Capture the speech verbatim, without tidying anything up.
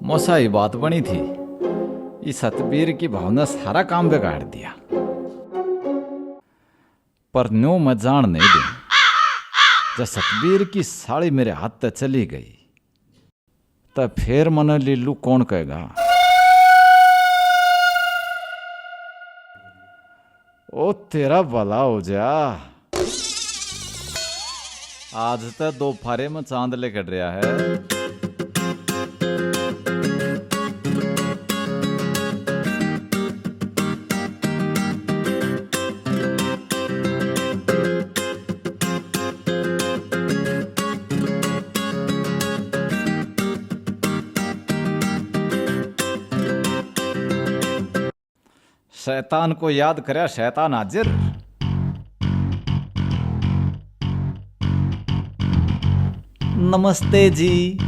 मौसा ही बात बनी थी। इस सतबीर की भाव ने सारा काम बिगाड़ दिया। पर न्यू मैं जान नहीं दूं। जब सतबीर की साली मेरे हाथ तै चली गई, तो फिर मने लीलू कौन कहेगा? ओ तेरा भला हो जा। आज तो दोपहरे में चांद लिकड़ रहा है। शैतान को याद करया, शैतान हाजिर। नमस्ते जी।